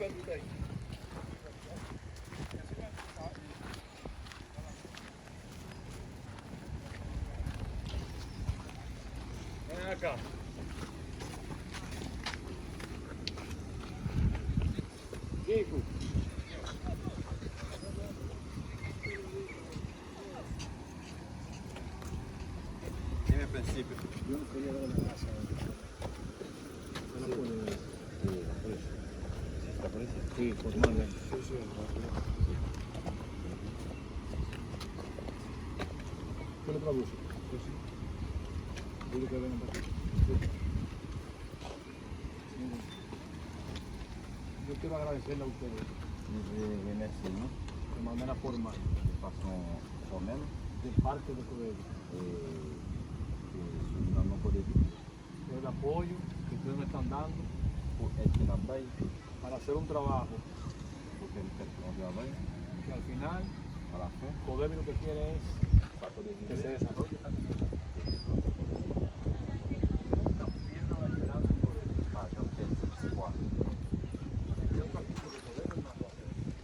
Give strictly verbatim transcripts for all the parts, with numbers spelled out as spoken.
Yo te pa ka fè la ou fè. Yo vle remèsye nou de manera formal, de fason fòmèl, de parte de Codevi, e, e, nan non Codevi, por el apoyo que ustedes me están dando, pou èd ke n ap bay, para hacer un trabajo, pou ke n fè yon travay, que al final, a la fen, Codevi lo que quiere es que se desarrolle esta comunidad. Pa janm pèdi espwa.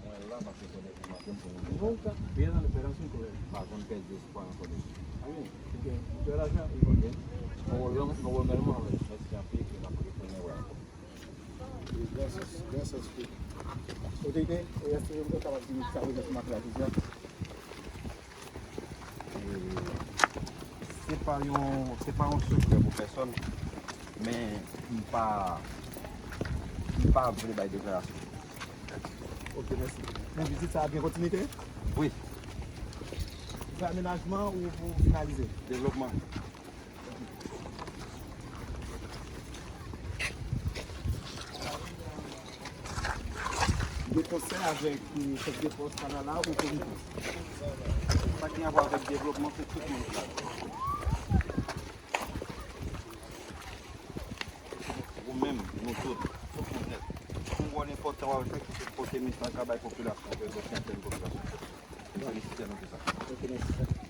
Mwen la paske Codevi mande m pou nou. Nunca pierdan la esperanza en Codevi. Pa janm pèdi espwa nan Codevi. Amèn. Ok. Muchas gracias y buen día. Nos volvemos, nos volveremos a ver. Mèsi anpil, ke n ap retounen wè ankò. Gracias, gracias. Otorite, e, èske yo kapab di nou sa yo sou maten la jodi a? E, se pa yon, se pa yon sekrè pou pèsòn, men m pa, m pa vle bay deklarasyon. Ok, mèsi. Men vizit sa a gen kontinite? Wi. Fè amenajman ou, ou finalize? Devlopman. De konsè avèk, euh, chèf de pòs kanal la ou komite? Sa ki gen rapò avèk devlopman, se tout moun ki la. Ou menm, nou tout, tout moun nèt. Pou wè nenpòt sa w ap fè ki se pote mesaj la bay popilasyon, ke gen sèten popilasyon. E felisite nou pou sa. Ok, mèsi.